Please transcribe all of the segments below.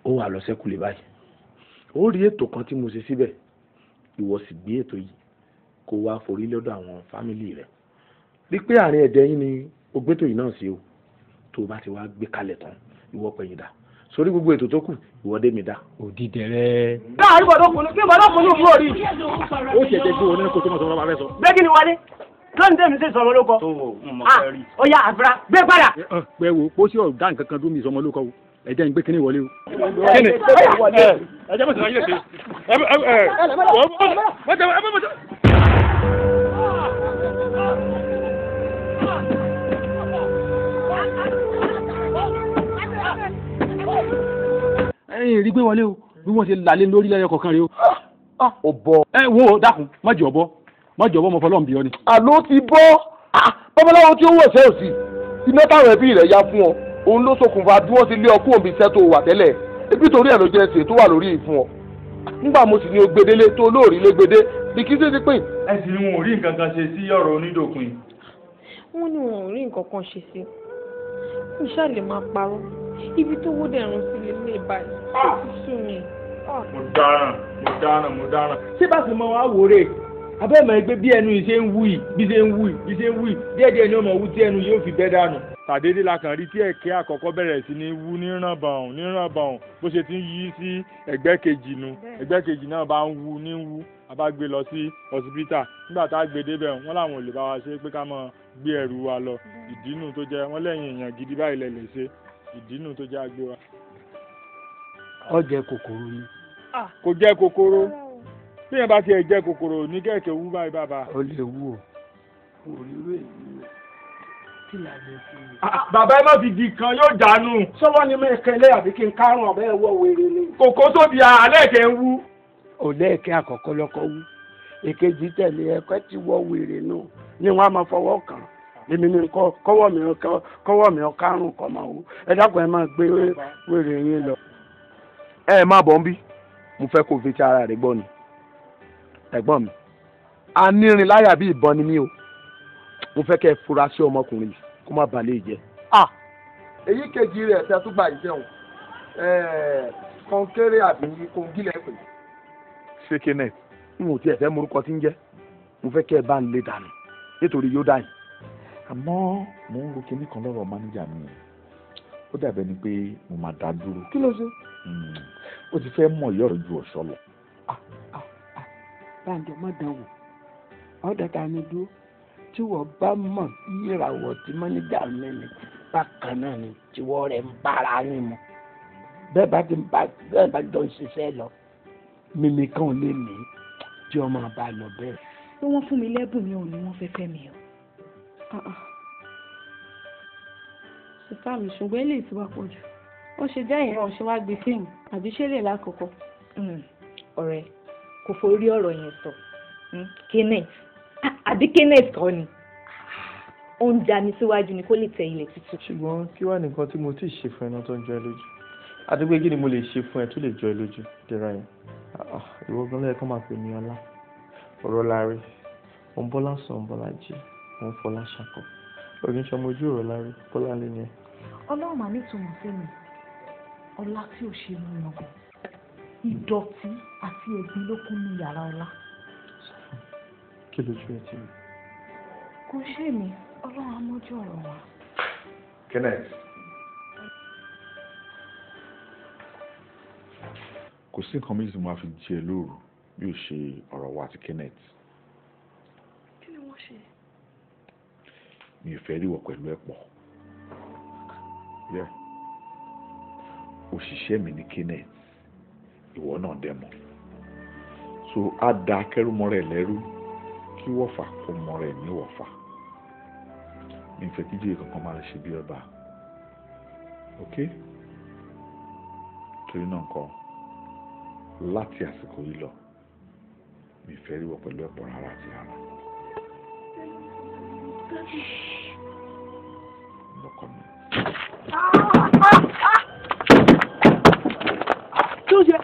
Ó wà lọ sẹ́kùlé báyìí. Ó rí ètò kan tí mo ṣe síbẹ̀. Ìwọ sì gbé ètò yìí kó wá forí lọ́dọ̀ àwọn fámìlì rẹ̀. Rí pé àárín ẹ̀dẹ̀ yín ni o gbétò yìí náà sí o. Tó o bá ti wá gbé kalẹ̀ tán, ìwọ pẹ̀yìn dà. Sórí gbogbo ètò tó kù, ìwọ dé mi dá. Òdìdẹrẹ́. Láàárín bọ̀dọ̀ kùnú kí bọ̀dọ̀ kùnú mú orí. Ó ṣẹ̀ṣẹ̀ gbé wọn nínú kó tó mọ̀ sọ́wọ́n bá fẹ́ sọ. Gbé kí ni wọlé? Lónìí tèmi sì sọ̀rọ̀ lóko. Ó yá àfúrá gbé padà. Pẹ̀ wo pósí ọ̀dà nǹkan kan dún mi ìsọmọ lóko o. Ẹ jẹ́ n gbé kíní wọlé o. Kíni? Ẹ jẹ́ mọ̀sán yín lè ṣe. Ẹ̀yin rí gbé wọlé o, bí wọ́n ṣe lálé lórí lẹ́yọ kọ̀ọ̀kan rèé o. Ó bọ́. Ẹ wo dákun, má jẹ́ ọ̀bọ, má jẹ́ ọ̀bọ, mo fọlọ́run bí ọ ni. Àló ti bọ́. Babaláwo tí ó wọ̀ ṣẹ́ òsì, iná táwọn ẹbí rẹ̀ ya fún ọ, òun ló ṣokùnfà bí wọ́n ti lé ọ kúrò níbi iṣẹ́ tó wà tẹ́lẹ̀. Ebi torí ẹ̀ ló jẹ́ ṣe tó wà lórí ìfún ọ. Nígbà mo sì ní o gbedele tó olóòrí lé gbedé, bí kí ṣe ti pín. Ẹ sì ní wọn ò rí nǹkan kan ṣe sí ọ̀rọ̀ onídòkun yìí. Wọ́n ní wọn ò rí nǹkan kan ṣe sí. Mo ṣáà lè máa parọ́. Ibi tó wó dẹ̀rùn sí lélẹ̀ báyìí. Ó ti sú mi. Mo dáràn, mo dáràn, mo dáràn. Ṣé bá sì mọ wá wòrè? Abẹ́ mọ̀ ẹgbẹ́ bí ẹnu yìí ṣe ń wú yìí, bí ṣe ń wú yìí, bí ṣe ń wú yìí, díẹ̀díẹ̀ ni ó mọ̀ wú tí ẹnu yóò fi bẹ́ dànù. Tàdédé la kàn rí tí ẹ̀kẹ́ àkọ́kọ́ bẹ̀rẹ̀ sí ní wú nírànbọ̀n nírànbọ̀n bó ṣe ti ń yí sí ẹgbẹ́ kejì nu, ẹgbẹ́ kejì náà bá ń wú ní wú, a bá gbé lọ sí ọsibítà. Nígbà tá a gbé débẹ̀, wọ́n láwọn ò lè bá wa ṣe pé ká máa gbé ẹrù wa lọ. Ìdínú tó jẹ́ wọ́n lẹ́yìn èèyàn gidi báyìí lẹ lè ṣe. Ìdínú tó jẹ́ agbé wa. Ó jẹ kòkòrò ni. Kò jẹ́ kòkòrò. Bí yẹn bá tiẹ̀ jẹ́ kòkòrò ní kẹ̀kẹ́ wú báyìí bàbá. Ó lè wú o. Òrìrì èyí kí là lè fi. Bàbá ẹ má fi di kan yóò dànù. Sọ́wọ́ ni mi kẹlẹ́ àbí kí n kárùn ọ̀bẹ wọ wèrè ni. Kòkó tóbi alẹ́ kẹ́ ń wú. Òlẹ́ẹ̀kẹ́ àkọ́kọ́ lọ́kọ́ wú. Èkejì tẹ̀lé ẹ̀kọ́ ti wọ wèrè nù ni wọ́n á máa fọwọ́ kàn. Èmi ni kọ́wọ́ mi kárùn kọ́ máa wú. Ẹ dákun ẹ máa gbé wèrè yín lọ. Ẹ má bọ̀ ń bí, mo fẹ́ kó fi ti ara rẹ̀ gbọ́ ni. Ẹ̀gbọ́n mi, anírin láyà bí ìbọn ni mí o. Mo fẹ́ kẹ́ ẹ fura sí ọmọkùnrin yìí kó má bàa lè jẹ. Èyí kejì rẹ̀ tẹ́ tún gbà ìjẹun kọ̀ǹkéré àbí kòǹgílẹ̀ pè. Ṣé Kenneth? N ò tiẹ̀ fẹ́ morúkọ tí ń jẹ́. Mo fẹ́ kẹ́ ẹ bá ń lé dànù nítorí yóò dà yín. Àmọ́ mò ń ro kinní kan lọ́rọ̀ mánéjà mi. Ó dàbẹ̀ ni pé mo máa dá dúró. Kí ló ṣe? Ó ti fẹ́ mọ̀ ìyọ̀rọ̀ ju ọ̀ṣọ́ lọ. Báńjọ má dánwò, ọ̀dọ̀ ta ni dúró tí wọ́n bá mọ̀ ìràwọ̀ tí mọ́níjà mi ni bákan náà ni tiwọ́ rẹ̀ ń bára yín mu. Bẹ́ẹ̀ bá ti bá bẹ́ẹ̀ bá jọ ń ṣiṣẹ́ lọ, mímí kan lè mí tí ọmọ bá lọ bẹ́ẹ̀. Bí wọ́n fún mi lẹ́bùn mi ò ní wọ́n fẹ́ fẹ́ mi o. Sísá mi ṣùgbọ́n eléyìí ti wá pọ̀ jù. Ó ṣe jẹ́ ìran ṣe wá gbé fíìmù àbí ṣé lè lákòókò. Ọ̀rẹ́ kò forí ọ̀rọ̀ yẹn sọ. Kenneth àbí Kenneth kọ́ ni ó ń dami síwájú ni kó lè tẹ ilẹ̀ tútù. Ṣùgbọ́n kí wàá nìkan tí mo ti ṣe fún ẹ náà tó ń jọ ẹ lójú? Àti pé kí ni mo lè ṣe fún ẹ tó lè jọ ẹ lójú? Dẹ̀ra yẹn. Ìwọ gan lẹ́yìn kan máa pè ní ọlá. Ọ̀rọ̀ láre. Òun bọ́lá sọ, òun bọ́lá jí, òun fọlá ṣàkọ. Ògùn ṣọmọ ojú ọ̀rọ̀ láre, bọ́lá lé ni ẹ. Ọlọ́run mà nítumọ̀ sí mi. Ọlá tí ò ṣe mú yangàn. Ìdọ̀tí àti ẹ̀gbin ló kún ní yàrá ọlá. Sọ fún mi, kí lójú ẹ ti rí? Kò ṣe mí, Ọlọ́run á mójú ọ̀rọ̀ wa. Kenneth. Kò sí nǹkan méjì tí mo máa fi jí ẹ lóru bí ó ṣe ọ̀rọ̀ wa àti Kenneth. Kí ni wọ́n ṣe? Mi ò fẹ́ rí wọ pẹ̀lú ẹ̀ pọ̀. Òṣìṣẹ́ mi ni Kenneth, ìwọ náà dẹ̀ mọ̀. So á da akẹ́rù mọ́ rẹ̀ lẹ́rú kí wọ́fà kó mọ́ rẹ̀ ní wọ́fà. Mi ò fẹ́ kí jíye kankan máa ṣe bí ọba. Ok? Torí náà nǹkan láti àsìkò yìí lọ, mi ò fẹ́ rí wọ pẹ̀lú ẹ̀pọ̀ rárá àti rárá. No comment. Kí ló ṣe?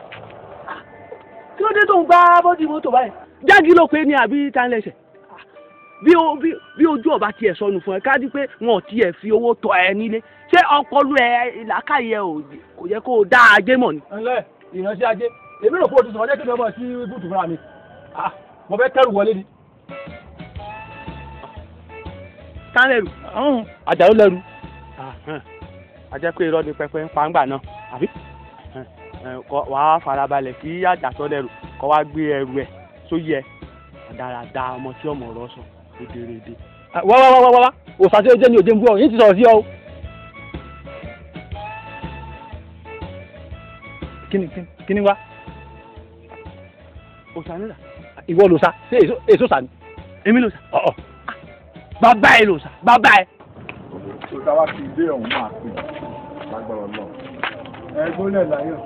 Kí ló dé tó ń gbá bọ́dì mọ́tò báyìí? Jágì ló pé ní àbí ta ń lẹ́sẹ̀? Bí ojú ọba tiẹ̀ sọnù fún ẹ ká dí pé wọn ò tiẹ̀ fi owó tọ́ ẹ nílé, ṣé ọpọlọ ẹ làákàyè ò kò yẹ kó o dá ajé mọ̀ ni. Ǹlẹ́ ìránṣẹ́ ajé, èmi rò pé o ti sọ̀rọ̀ jẹ́ kí ni ọmọ sí bùtù fúnra mi. Mo fẹ́ kẹ́rù wọlé ni. Tá lẹ́rù. Àjàó lẹ́rù. A jẹ́ pé irọ́ ni pẹpẹ ń pa ńgbà náà, àbí? Wàá farabalẹ̀ kí àjàsọ́ lẹ́rù kọ́ wá gbé ẹrù ẹ̀ sóyè ẹ̀ dáradára, ọmọ tí ọmọ ọ̀rọ̀ sọ rédèrèdè. Wá wá wá wá wá, òòsà tí ó jẹ́ ní òjé ń bú ọ, yín ti sọ̀rọ̀ sí ọ o. Kíni kíni wá? Òòsà nílà. Ìwọ lòòsà, ṣé èso sà ni? Èmi lòòsà. Ọ̀ọ̀. Bàbá ẹ lòòsà, bàbá ẹ. Tó tá wá ti dé ọ̀hún máa pè lágbára náà. Ẹ gbólẹ̀ láyọ̀.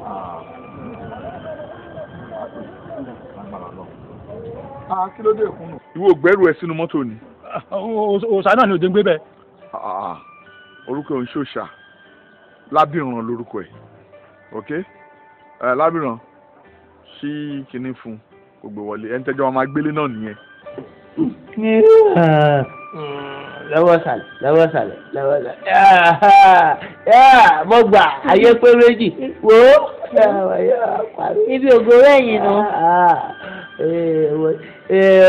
Lágbára náà. Kí ló dé ìkùnú? Ìwọ gbẹ́rù ẹ sínú mọ́tò ni. Òòsà náà ni òde ń gbé bẹ́ẹ̀. Orúkọ ẹ̀ ń ṣòṣà, Lábìrán lórúkọ ẹ̀. Ok? Lábìrán ṣí kinní fún kò gbé wọlé, ẹni tẹ́jọ́ máa gbélé náà nìyẹn. Lọ́wọ́ sàlẹ̀, lọ́wọ́ sàlẹ̀, lọ́wọ́ sàlẹ̀, mo gbà ayé pé méjì wò ó. Ibi ògo rẹ̀yìn nù.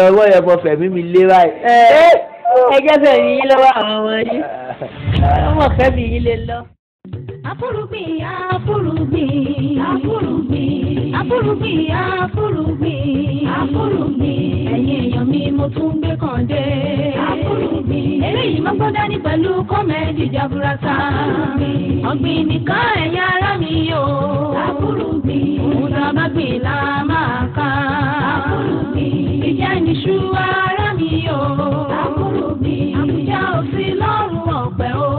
Ọwọ́ yẹn mo fẹ̀mí mi lé báyìí. Ẹ jẹ́ fẹ̀mí yín lọ́wọ́ àwọn ọmọ yín, ọmọ fẹ́mi yín lè lọ. Afúrúgbìn, afúrúgbìn, afúrúgbìn, afúrúgbìn, afúrúgbìn, afúrúgbìn. Ẹ̀yin èèyàn mi, mo tún gbé kàn dé. Afúrúgbìn. Eré yìí máa gbọ́dá ní pẹ̀lú kọ́mẹ́dì jaburata. Ọ̀gbìn nìkan ẹ̀yà ara mi o. Afúrúgbìn. Òun tá a bá gbìn la máa ká. Afúrúgbìn. Ìjẹ́ níṣu ara mi o. Afúrúgbìn. Àbújá ò sí lọ́rùn ọ̀pẹ o.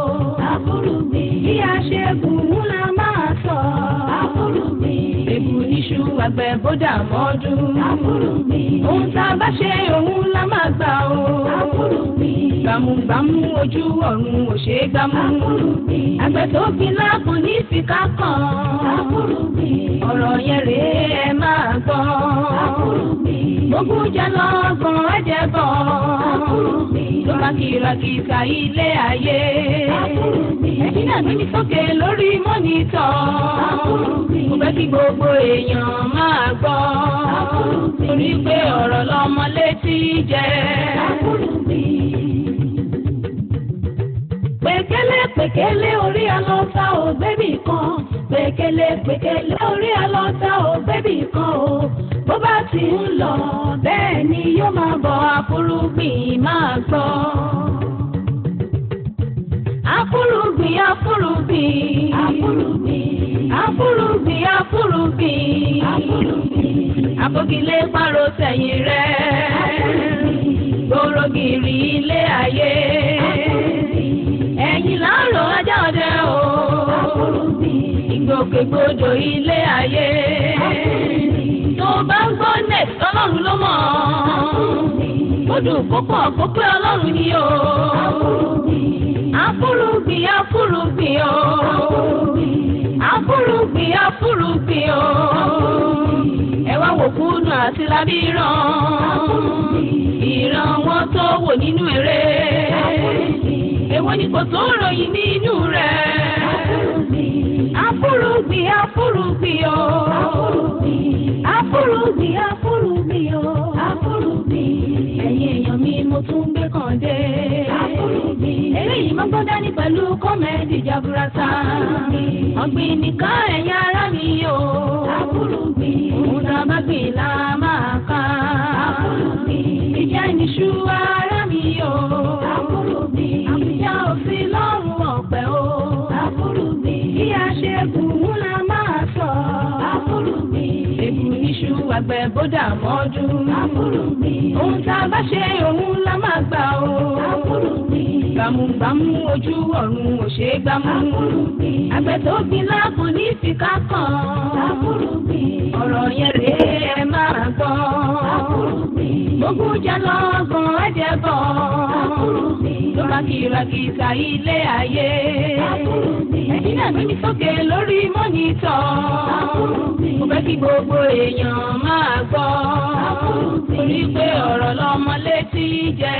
Afúrúgbìn. Bí a ṣe gùn ún la máa sọ. Afúrúgbìn. Èbù níṣu àgbẹ̀ bódà mọ́dún. Afúrúgbìn. Ohun tá a bá ṣe òun la máa gbà o. Afúrúgbìn. Gbàmùgbàmù ojú ọ̀run ò ṣe é gbámú. Afúrúgbìn. Àgbẹ̀ tó gbin lápò ní fìkà kan. Afúrúgbìn. Ọ̀rọ̀ yẹn rèé ẹ máa gbọ́. Afúrúgbìn. Gbogbo jẹ́ lọ́gbọ̀n ẹ̀jẹ̀ bọ̀. Afúrúgbìn. Tó bá kìràkìtà ilé ayé. Afúrúgbìn. Ẹ̀yin náà gbé mi sókè lórí mọ́nítọ̀. Afúrúgbìn. Mo fẹ́ kí gbogbo èèyàn máa gbọ́. Afúrúgbìn. Torí pé ọ̀rọ̀ lọ́mọ létí jẹ́. Afúrúgbìn. Pèkélé pèkélé orí alọ́ta ò gbébì kan. Pèkélé pèkélé orí alọ́ta ò gbébì kan o. Bó bá ti ń lọ bẹ́ẹ̀ ni yóò máa bọ̀. Afúrúgbìn máa gbọ́. Afúrúgbìn, afúrúgbìn, afúrúgbìn, afúrúgbìn, afúrúgbìn, afúrúgbìn. Àfògìlé pàrọ̀ sẹ́yìn rẹ̀. Gbòrògìrì ilé ayé. Ẹ̀yìn láàrọ̀ ajá ọdẹ o. Ìgbòkègbodò ilé ayé. Tó bá ń gbọ́ next, Ọlọ́run ló mọ̀. Ó dùn púpọ̀ kó pé Ọlọ́run ni o. Afúrúgbìn, afúrúgbìn o. Afúrúgbìn, afúrúgbìn o. Ẹ wá wò kúnnù àti lábìrán. Ìran wọn tó wò nínú eré. Èwo ni kò tó ròyìn nínú rẹ̀? Afúrúgbìn, afúrúgbìn o. Afúrúgbìn, afúrúgbìn o. Afúrúgbìn. Ẹ̀yin èèyàn mi, mo tún gbé kàn dé. Afúrúgbìn. Eré yìí máa gbọ́dá ní pẹ̀lú kọ́mẹ́dì jaburata. Ọ̀gbìn nìkan ẹ̀yà ara mi o. Afúrúgbìn. Òun tá a bá gbìn la máa ká. Afúrúgbìn. Ìjẹ́ níṣu ara mi o. Afúrúgbìn. Àbújá ò sí lọ́rùn ọ̀pẹ o. Afúrúgbìn. Bí a ṣe gùn ún la máa sọ. Afúrúgbìn. Èbù níṣu àgbẹ̀ bódà mọ́dún. Afúrúgbìn. Ohun tá a bá ṣe òun la máa gbà o. Afúrúgbìn. Gbàmùgbàmù ojú ọ̀run ò ṣe é gbámú. Afúrúgbìn. Àgbẹ̀ tó gbin lápò ní fìkà kan. Afúrúgbìn. Ọ̀rọ̀ yẹn rèé ẹ máa gbọ́. Afúrúgbìn. Gbogbo jẹ́ lọ́gbọ̀n ẹ̀jẹ̀ bọ̀. Afúrúgbìn. Tó bá kìràkìtà ilé ayé. Afúrúgbìn. Ẹ̀yin náà gbé mi sókè lórí mọ́nítọ̀. Mo fẹ́ kí gbogbo èèyàn máa gbọ́. Torí pé ọ̀rọ̀ lọ́mọ létí jẹ́.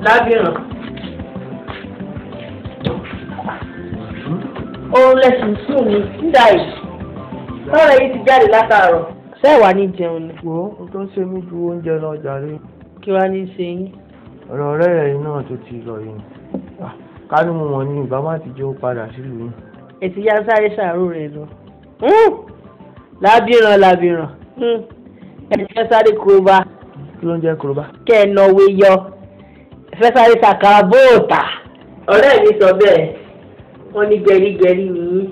Lábìrán. Oorun lẹ́sìn sùn ní nígbà yìí. Lọ́rọ̀ yìí ti jáde látàárọ̀. Ṣé ìwà ní jẹun ni? Wo ohun tó ń ṣe mí ju oúnjẹ lọ jàre. Kí wàá ní ṣe yín? Ọ̀rọ̀ ọ̀rẹ́ rẹ̀ náà tó ti lọ yìí. Ká ní mo mọ̀ ní ìbá má ti jẹ́ ó padà sílùú yìí. Ètí yá sáré ṣàárò rẹ̀ lọ. Lábìrán lábìrán. Ẹ fẹ́ sáré korobá. Kí ló ń jẹ́ korobá? Kẹ́ ẹ nọwé yọ. Fẹ́ sáré ṣàkàrà bóòtà. Ọ̀rẹ́ mi sọ bẹ́ẹ̀, wọ́n ní gẹrígẹrí nìyí,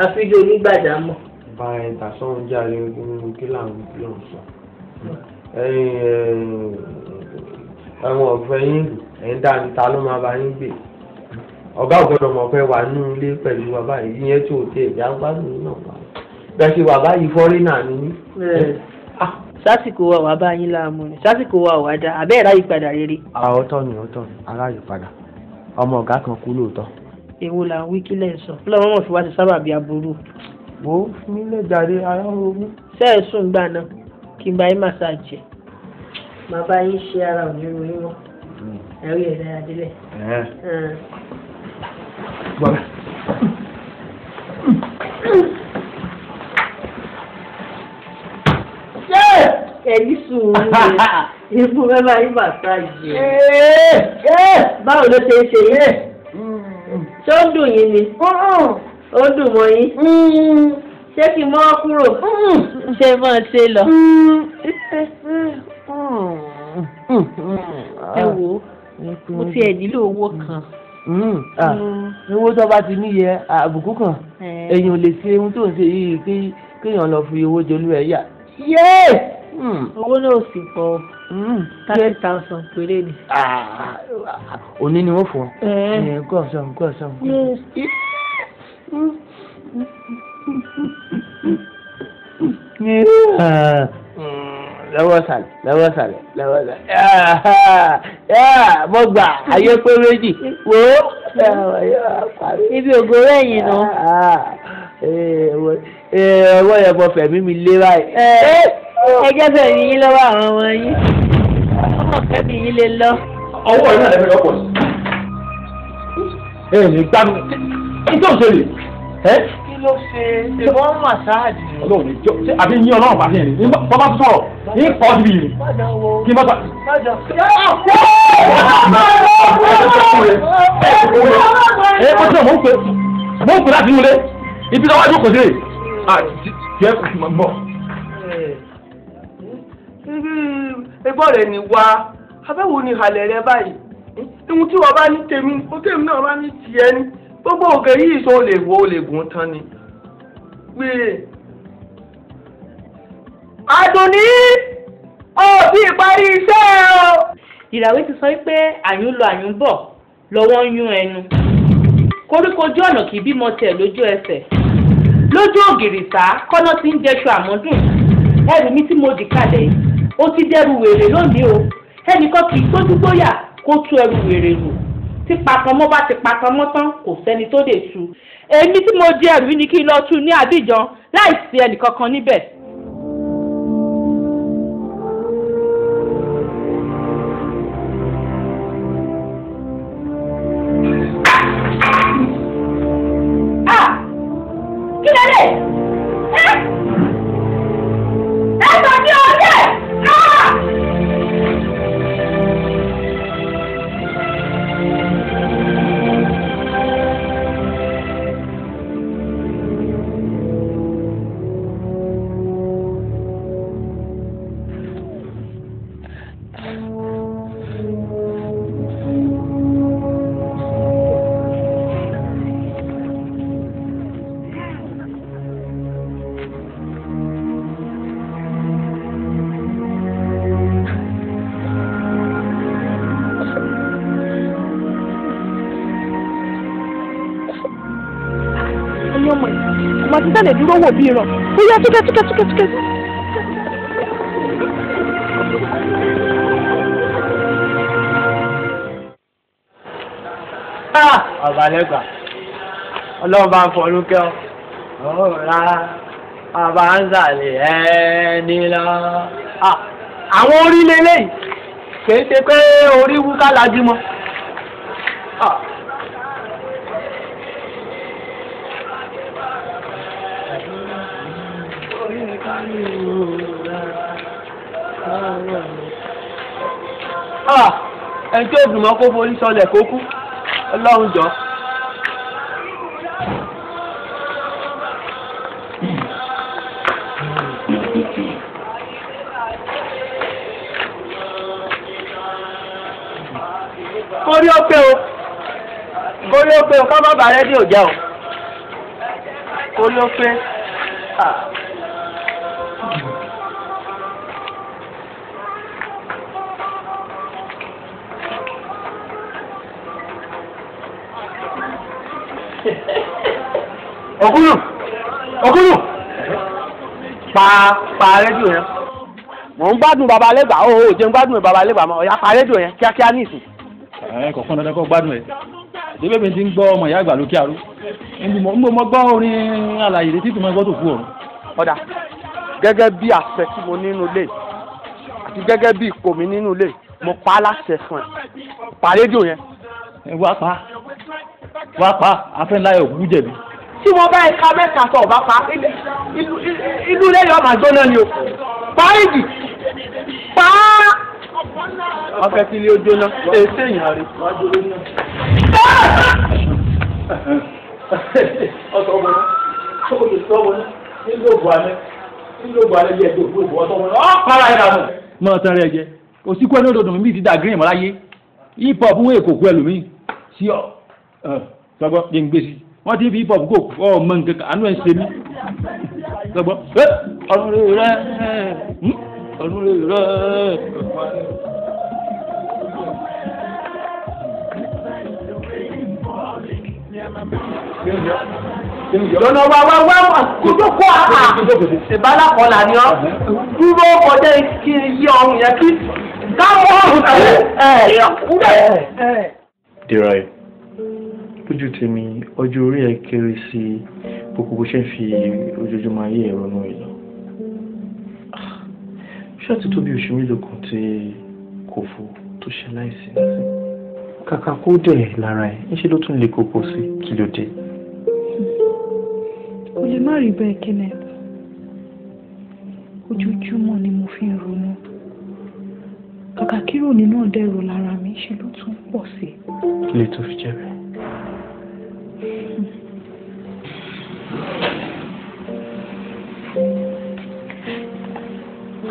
àfijọ́ onígbàjámọ̀. Bá ẹ ta sọ́run jáde kí là ń lò ń sọ. Ẹ̀wọ̀n ọ̀fẹ́ yín lù, ẹ̀yin dá ní ta ló máa bá yín gbé. Ọ̀gá ò gbọ́dọ̀ mọ̀ pé wà nínú ilé pẹ̀lú bàbá yìí, ìyẹn tí ò tẹ ìjà ń gbádùn náà wà. Bẹ́ẹ̀ ṣe wà báyìí fọ́rínà ni yín. Sásìkò wa wà bá yín láàmú ni, sásìkò wa wà dá, àbẹ́ ẹ̀rá yípadà rere. Ọ̀tọ̀ ni ọ̀tọ̀ ni, aláyìípadà. Ọmọ ọ̀gá kan kú lóòótọ́. Èwo là ń wí kílẹ̀ ń sọ? Fúlọ́wọ́n mọ̀ fi wá sí sábàbí aburú. Wo fún mi lè jàre ara ń ro mí. Ṣé ẹ sùn gbà náà kí n bá yín màsáàjì? Màá bá yín ṣe ara òní ro yín mọ́. Ẹ̀rí ẹ̀ dára délẹ̀. Gbọ́dọ̀. Ẹni sùúrù ikú mẹ́fà yín màsáàjì. Báwo ló ṣe ń ṣe yín? Ṣé ó ń dùn yín ni? Ó ń dùn mọ́ yín? Ṣé kí n mọ́ kúrò? Ṣé mọ́ ṣe lọ? Ẹ wò ó, mo tiẹ̀ nílò owó kan. Owó tó bá ti níyẹ àbùkù kan, èèyàn ò lè ṣe ohun tó ń ṣe yìí kéèyàn lọ fi owó jolú ẹ̀ yá. Owó náà sì pọ̀, 30,000 péré ni. Òní ni wọ́n fún ọ. Kọ́ ọ̀sán kọ́ ọ̀sán. Lọ́wọ́ sàlẹ̀ lọ́wọ́ sàlẹ̀ lọ́wọ́ sàlẹ̀. Mo gbà ayé pé méjì wò ó. Ibi ògo rẹ̀yìn nù. Ọwọ́ yẹn bọ fẹ̀mí mi lé báyìí. Ẹ jẹ́ fẹ̀mí yín lọ́wọ́ àwọn ọmọ yín. Ọmọ kẹ́mi yín lè lọ. Ọwọ́ ẹ̀ náà lẹ́fẹ̀ẹ́ lọ́pọ̀ sí. Ẹ ní gbádùn kí tó ń ṣe rè é. Kí ló ṣe ṣe wọ́n màsáàjì? Ọlọ́run ní jọ ṣé àbí yín ọlọ́run bá fi hàn ní bọ́bá tó sọ̀rọ̀ ní pọ̀ síbi yìí. Kí n bá ta. Ẹ kó tí mo ń pè mo ń pè láti inú ilé ibi tó wájú kò sí rè. Tiẹ̀ mọ̀. Ẹgbọ́n rẹ̀ ni wá, abẹ́wò ni ìhàlẹ̀ rẹ báyìí. Ihun tí wọ́n bá ní tèmi, ó tèmi náà bá ní tiẹ̀ ni. Gbogbo òkè yìí sọ lè wo lè gùn tán ni. Wéè. Àdùnní, ó ti parí iṣẹ́ o. Ìràwé ti sọ pé àyùn lọ àyùn bọ̀ lọ́wọ́ ń yún ẹnu. Koríko ojú ọ̀nà kì í bímọ tiẹ̀ lójú ẹsẹ̀. Lójú ògìrìsá kọ́nà ti ń jẹṣu àmọ́dùn. Ẹrù mi tí mo dì kalẹ̀ yìí, ó ti dẹrù wèrè lónìí o. Ẹnìkan kì í gbójú gbóyà kó tú ẹrù wèrè rù. Tí patamọ́ bá ti patamọ́ tán kò sẹ́ni tó lè tú. Èmi tí mo di ẹrù ni kí n lọ tú ní Abidjan láì sí ẹnìkankan níbẹ̀. Kí ló dé? Ẹ sọ ní ọjọ́ ẹ̀! Màá ti tẹ̀lé dúró wò bí ìràn. Ó yá túkẹ́ túkẹ́ túkẹ́ túkẹ́. Ọ̀bàlẹ́gbà ọlọ́run bá ń fọlú kẹ́ ọ ọ̀rá bàbá ń sàlẹ̀ ẹni lọ. Àwọn orí lélẹ́yìí kì í ṣe pé orí wú ká lajú mọ́. Ẹni tí ó dùn mọ́ kó forí sọlẹ̀ kó kú. Ọlọ́run jọ. Kórí ó pé o, kórí ó pé o, ká má bàa rédíò jẹ́ o. Kórí ó pé. Ògúnù Ògúnù pa rédíò yẹn. Mò ń gbádùn baba lẹ́gbàá, ó jẹ́ ń gbádùn baba lẹ́gbàá mọ́, ọ̀yá pa rédíò yẹn kíákíá ní ìsìn. Ẹ kọ̀ọ̀kan dandan kọ́ gbádùn ẹ̀. Débẹ̀ mi ti ń gbọ́ ọmọ ìyá àgbà lókè àrú. Nbọ mo gbọ́ orin alàyè létí tó máa gbọ́ tó kú ọ̀run. Ọ̀dà gẹ́gẹ́ bí àṣẹ tí mo nínú ilé àti gẹ́gẹ́ bí ipò mi nínú ilé, mo pa á láṣẹ fún ẹ. Pa rédíò yẹn. Ẹ wá pa wá pa afẹ́ńláyọ̀ òkú jẹ̀bi. Tí mo bá ẹ̀ka mẹ́ta sọ ọ̀bá pa inú ilé yóò máa jóná ni o. Pa èjì pa á. Wọ́n fẹ́ kí ilé ó jóná. Èsì èèyàn rí. Ọ̀sọ̀ ọmọ náà, olùsọ ọmọ náà, nílò òbò alẹ́, nílò òbò alẹ́ bí ẹgbẹ́ òbò ọ̀sọ̀ ọmọ náà, ọ̀ para ẹ̀ dànù. Mọ̀ tán rẹ̀ jẹ, kò sí kú ẹni òdòdó mi ti dà green mọ́ láyé. Hip hop ń wé èkó kú ẹlòmíì sí ọ sọgbọ́ yẹn ń gbé sí. Wọ́n ti fi hip hop kó ọ mọ nǹkan kan, àánú ẹ̀ ń ṣe mí. Sọgbọ́ ọ̀run rẹ̀ ọ̀run rẹ̀. Lọ́nà wa wá wá kótó kó àhà ìbálàkọlà ni ọ́ dúró kọjá kí n yí ọrùn yẹn kí káwọn ọrùn ẹ̀. Dìráyọ̀, lójú tèmi ọjọ́ orí ẹ̀ kéré sí gbogbo bó ṣe ń fi ojoojúmọ́ ayé ẹ̀rọ náà yìí lọ. Ṣé àti tó bí oṣù mélòó kan tí Kòfó tó ṣe láìsí nísìn? Kàkà kó dẹ̀ lára ẹ̀, ńṣe ló tún lè kókó sí, kí ló dé? Kò lè má rí bẹ́ẹ̀, Kenneth. Ojoojúmọ́ ni mo fi ń ronú. Kàkà kí ròní náà dẹ̀rọ lára mi, ṣe ló tún pọ̀ sí. Kí lè tó fi jẹ́ bẹ́ẹ̀?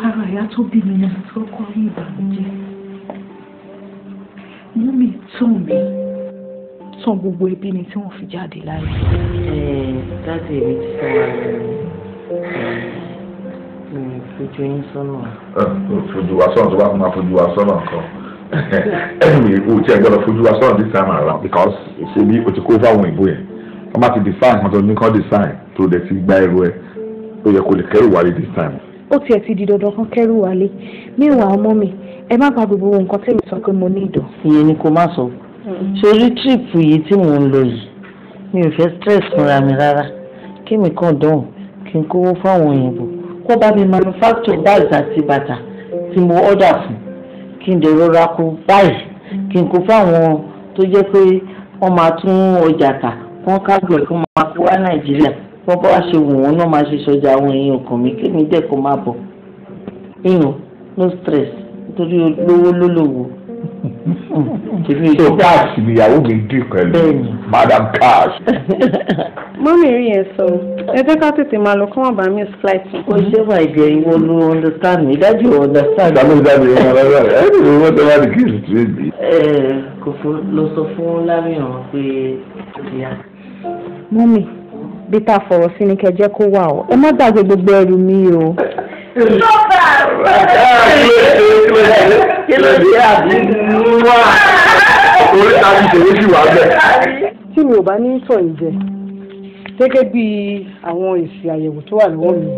Ara ìyá tó bí mi ni mo ti kọ́kọ́ rí ìbànújẹ́. Mummy tàn mí, tàn gbogbo ẹbí ni tí wọ́n fi jáde láyé. Dáàdì mi ti sọ wà ní fojú yín sọ́nà. Fojú wa sọ́nà tó bá máa fojú wa sọ́nà kan. Anyway, o ti ẹ̀ gbọ́dọ̀ fojú wa sọ́nà this time around because ṣe bí o ti kó fáwọn òyìnbó yẹn. Wọ́n bá ti design kan tó ní kán design tó dẹ̀ ti gba ẹrù ẹ. Ó yẹ kó lè kẹ́rù wálé this time. Ó tiẹ̀ ti di dandan kan kẹ́rù wálé. Meanwhile, mummy, ẹ má gba gbogbo nǹkan tí mi sọ pé mo ní ìdọ̀. Ìyẹn ni kò má sọ. Sórí tírípù yìí tí mò ń lọ yìí, mi ò fẹ́ stress fúnra mi rárá. Kí mi kàn dán, kí n kówó fáwọn òyìnbó. Kó bá mi manufacture bags àti bàtà tí mo order fún. Kí n dẹ̀ rọra kó báyìí. Kí n kó fáwọn tó jẹ́ pé wọ́n máa tún ọjà tà, wọ́n kágbọ̀ kí wọ́n máa kó wá Nàìjíríà. Wọ́n bá wá ṣe wù wọ́n náà máa ṣe sọjà àwọn èèyàn ọkàn mi kí mi dẹ̀ kó má bọ̀. Ìyàn no stress nítorí olówó ló lówó. So cash níyàwó mi dì pẹ̀lú Madam Cash. Mummy rí yẹn sọ, ẹ jẹ́ ká tètè máa lọ kó má bàa miss flight. Ó ṣe wà ìgbẹ́ ìwọ ló understand mi, dájú ò understand. Dájú dájú ìwọ lọ́dọ̀ rẹ̀, ẹ ní ìwọ tó bá di kí n tún bí. Ẹ Kòfó lọ sọ fún Lámìrán pé ó ti yá. Mummy, bí tá a fọ̀rọ̀ sí ni kẹ́ jẹ́ kó wà o, ẹ má gbàgbé gbogbo ẹrù mi o. Kí ló dé àbí wá? Orí ta ti ṣòro sí wà bẹ́ẹ̀. Tí mi ò bá ní tọ̀ yìí jẹ, Gẹ́gẹ́ bí àwọn èsì àyẹ̀wò tó wà lọ́wọ́ mi,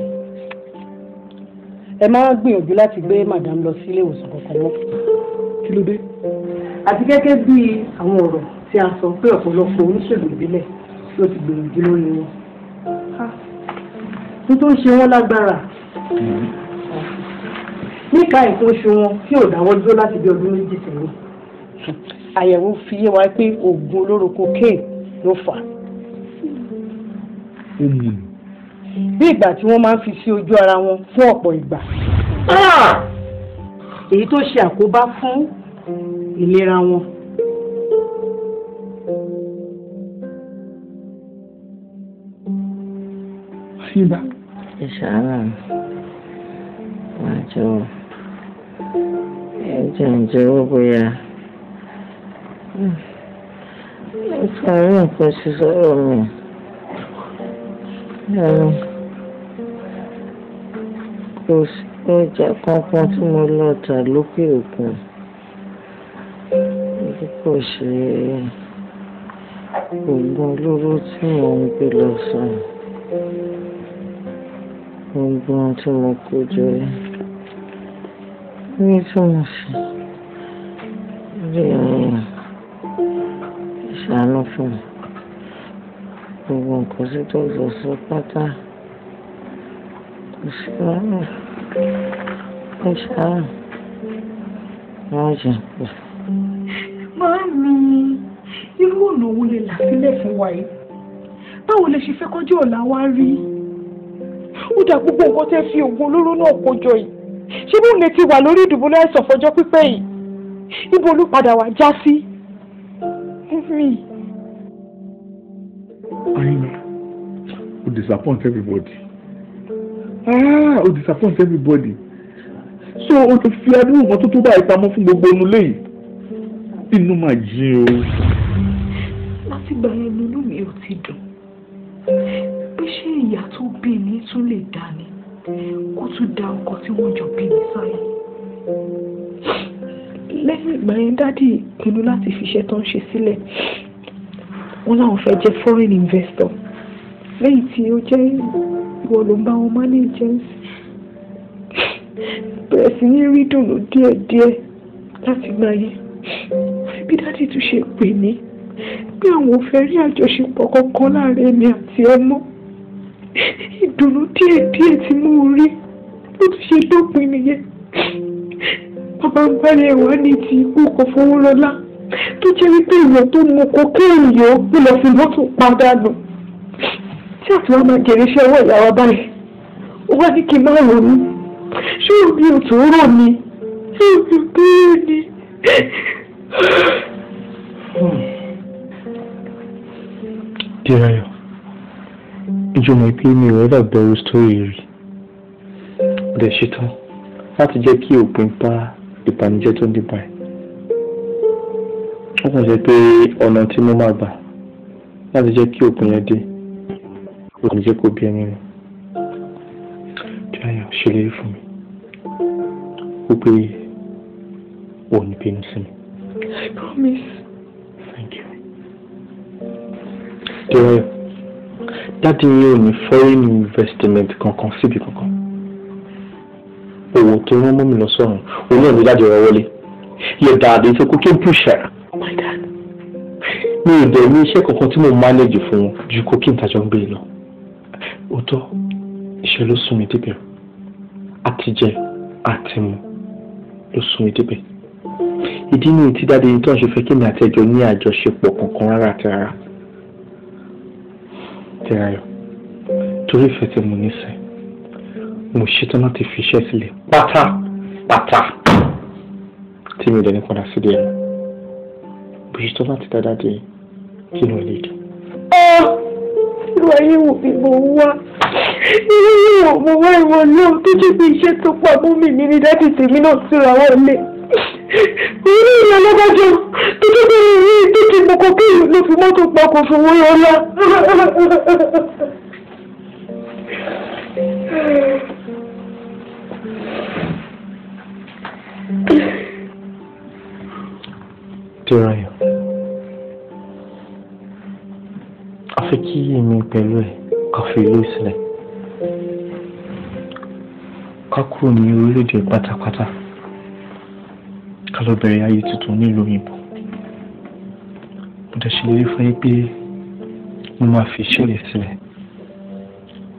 ẹ máa gbìyànjú láti gbé madam lọ sí ilé ìwòsàn kankan mọ́. Kí ló dé? Àti gẹ́gẹ́ bí àwọn ọ̀rọ̀ tí a sọ pé ọ̀pọ̀lọpọ̀ oníṣègùn ìbílẹ̀ ló ti gbìyànjú lórí wọn. Ní tó ń ṣe wọ́n lágbára níka nǹkan oṣù wọn tí ò dáwọ́ dúró láti bí ọdún 2 sẹ́yìn. Àyẹ̀wò fi yé wa pé oògùn olóró cocaine ló fà á. Bí ìgbà tí wọ́n máa ń fi sí ojú ara wọn fún ọ̀pọ̀ ìgbà. Èyí tó ṣe àkóbá fún ìlera wọn. Àyìnbá. Ìṣàánú máa jẹ́wọ́ ẹ̀jẹ̀ ń jẹ́wọ́ bóyá nítorí nǹkan ṣe sọ̀rọ̀ mi. Kò sí ọjà kankan tí mo lọ tà lókè òkun bí kò ṣe oògùn olóró tí mò ń gbé lọ sùn. Gbogbo ohun tí mo kó jọ ní tí mo sì rí ìṣàánú fún mi. Gbogbo nǹkan tí dókítà sọ pátá kò sí wàhálà ìṣàánú wọn jẹ pé. Màámi, irú ọ̀nà wo lè là sílẹ̀ fún wa yìí? Báwo lè ṣe fẹ́ kọjú ọ̀la wa rí? Ó dà gbogbo nǹkan tẹ́ fi oògùn olóró náà kó jọ yìí. Ṣé bóun lè ti wà lórí ìdùbúlẹ̀ àìsàn fọjọ́ pípẹ́ yìí? Ibo ló padà wá já sí? Mi. Àyìnbá, o disappoint everybody. Ah, o disappoint everybody. So o ti fi adúrú nǹkan tó tó báyìí pamọ́ fún gbogbo inú ilé yìí. Inú máa jí o. Látìgbà yẹn nínú mi ò ti dùn. Bí ṣé ìyá tó bí mi tún lè dá ni kó tún da ọkọ tí wọ́n jọ bí mi sáyé. Lẹ́yìn ìgbà yẹn dádì pinnu láti fiṣẹ́ tó ń ṣe sílẹ̀. Wọ́n láwọn fẹ́ jẹ́ foreign investor. Lẹ́yìn tí ó jẹ́ ìwọ ló ń bá wọn manage. Bẹ̀rẹ̀ sí ní rí dùnú díẹ̀díẹ̀ láti gbà yẹn. Bí dádì tún ṣe pè mí pé àwọn ò fẹ́ rí àjọṣepọ̀ kankan láàrin èmi àti ẹ mọ́. Ìdùnnú díẹ̀díẹ̀ tí mo rí ló tún ṣe dópin nìyẹn. Bàbá ń bá rẹ̀ wá ní ti ikú kò fowó rọlá tó jẹ́ wípé ìwọ̀n tó mu kokéènì yó ló lọ fi mọ́tò padà nù. Tí àtiwá máa jèrè iṣẹ́ ọwọ́ ìyá wa báyìí, ó wá ní kí n má ronú. Ṣé òbí ò tó rò ni? Ṣé òbí ò tó rò ni? Dérayọ̀, ìjọ mọ̀ pé mi ò ever bẹ̀rù story rí. Mo dẹ̀ ṣetán láti jẹ́ kí òpin bá ìbànújẹ́ tó ń dé báyìí. Ó kàn jẹ́ pé ọ̀nà tí mo máa gbà láti jẹ́ kí òpin yẹn dé kò ní jẹ́ kó bí ẹni rẹ̀. Dérayọ̀, ṣèlérí fún mi wípé ò ní bínú sí mi. I promise. Thank you. Dérayọ̀, dáàdi yín ò ní foreign investment kankan síbi kankan. Owó tó rán mọ́ mi lọ sọ́run, òun náà ní dáàdi ọ̀rọ̀ wọlé. Your dad is a cocaine pusher. Oh my dad. Mi ò dẹ̀ ní iṣẹ́ kankan tí mo manage fún wọn ju cocaine tàjọ ń gbé lọ. Òótọ́, iṣẹ́ ló sún mi débẹ̀. Àtijẹ àti mu ló sún mi débẹ̀. Ìdí nìyí tí dáàdi yín tó ń ṣe fẹ́ kí mi àti ẹjọ́ ní àjọṣepọ̀ kankan rárá àti rárá. Dérayọ̀, torí ìfẹ́ tí mo ní sẹ́, mo ṣetán láti fi iṣẹ́ sílẹ̀ pátápátá tí mi ò dẹ̀ ní padà sídìí ẹ̀. Mo ṣetán láti dáadáa dé kí inú ẹ lè dùn. Irú ayé wo ni mo wá? Irú ayé wo mo wá ìwọ náà tó jẹ́ pé iṣẹ́ tó pa mú mi ní dádì tèmi náà túra wọlé. Irú ìyá alábàjọ tó jẹ́ pé ìrírí tó ti mú kokéènì ló fi mọ́tò pa kò fowó yọlá. Dérayọ̀, a fẹ́ fẹ́ kí èmi pẹ̀lú ẹ̀ ká fi ìlú sílẹ̀, ká kúrò ní orílẹ̀-èdè pátápátá, ká lọ bẹ̀rẹ̀ ayé tuntun nílùú òyìnbó. Mo dẹ̀ ṣèlérí fún yín pé mo máa fi iṣẹ́ yẹn sílẹ̀,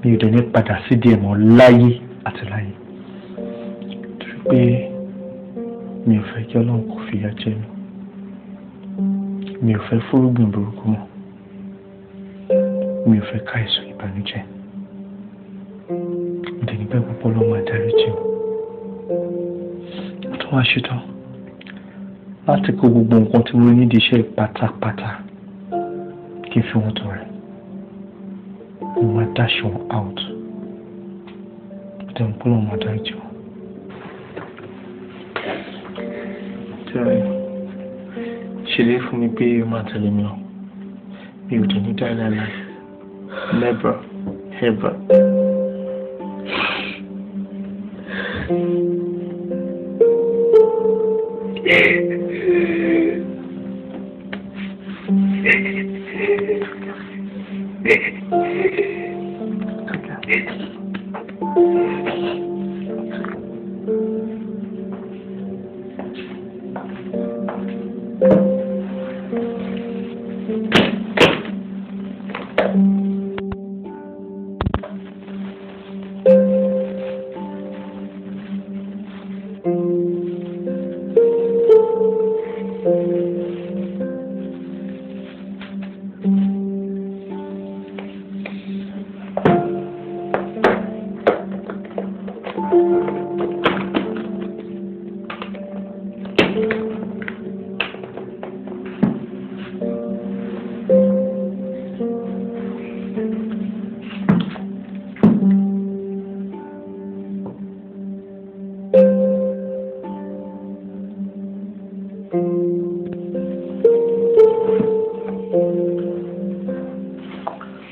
mi ò dẹ̀ ní padà sídìí ẹ̀ mọ́ láyé àti láyé, torí pé mi ò fẹ́ kí Ọlọ́run kò fìyà jẹ mí, mi ò fẹ́ fúrúgbìn burúkú mọ́, mi ò fẹ́ ká èso ìbànújẹ́. Mo dẹ̀ nígbàgbọ́ pé Ọlọ́run máa dáríjì mi. Mo tún wá ṣetán láti kó gbogbo nǹkan tí mo ní nídìí iṣẹ́ pátápátá kí n fi wọ́n tọrẹ. Mo máa dash wọn out. Mo dẹ̀ mọ̀ pé Ọlọ́run máa dáríjì wọn. Tẹ́lẹ̀ ṣèlérí fún mi pé o máa tẹ̀lé mi lọ. Mi ò dẹ̀ ní dá ẹ láéláé. Never, ever.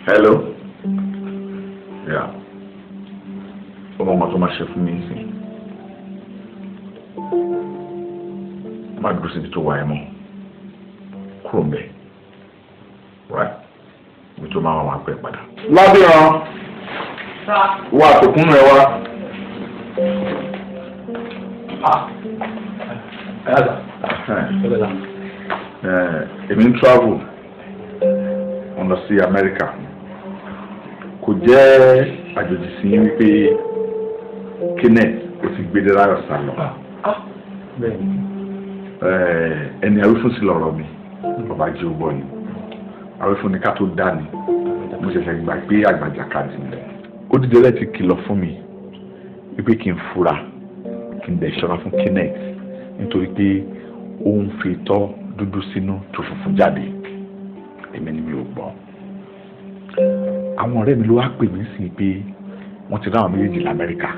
Hello. Yeah. Ọmọ ọmọ tó máa ṣe fún mi sí. Má dúró síbi tó wà ẹ mọ́. Kúrò ńbẹ̀. Right? Ibi tó máa wà máa pẹ́ padà. Lábìrán, wà tòkún rẹ wá. Èmi ń travel. Mo lọ sí Amẹ́ríkà. Kò jẹ́ àjòjì sí yín wípé Kenneth ó ti gbé Dérayọ̀ sá lọ. Ẹni awífún sí lọ̀rọ̀ mi, ọba jẹ́ ó gbọ́ ni. Awífún ni ká tó dá ni. Mo ṣẹ̀ṣẹ̀ gbà pé àgbàjà kadì ni. Ó dìde lẹ́ẹ̀ ti kìlọ̀ fún mi wípé kí n fura, kí n dẹ̀ ṣọ́ra fún Kenneth nítorí pé ó ń fi itọ́ dúdú sínú tó funfun jáde. Èmi ni mi ò gbọ́. Àwọn ọ̀rẹ́ mi ló wá pè mí sí pé wọ́n ti ráwọn méjèèjì lamẹ́ríkà,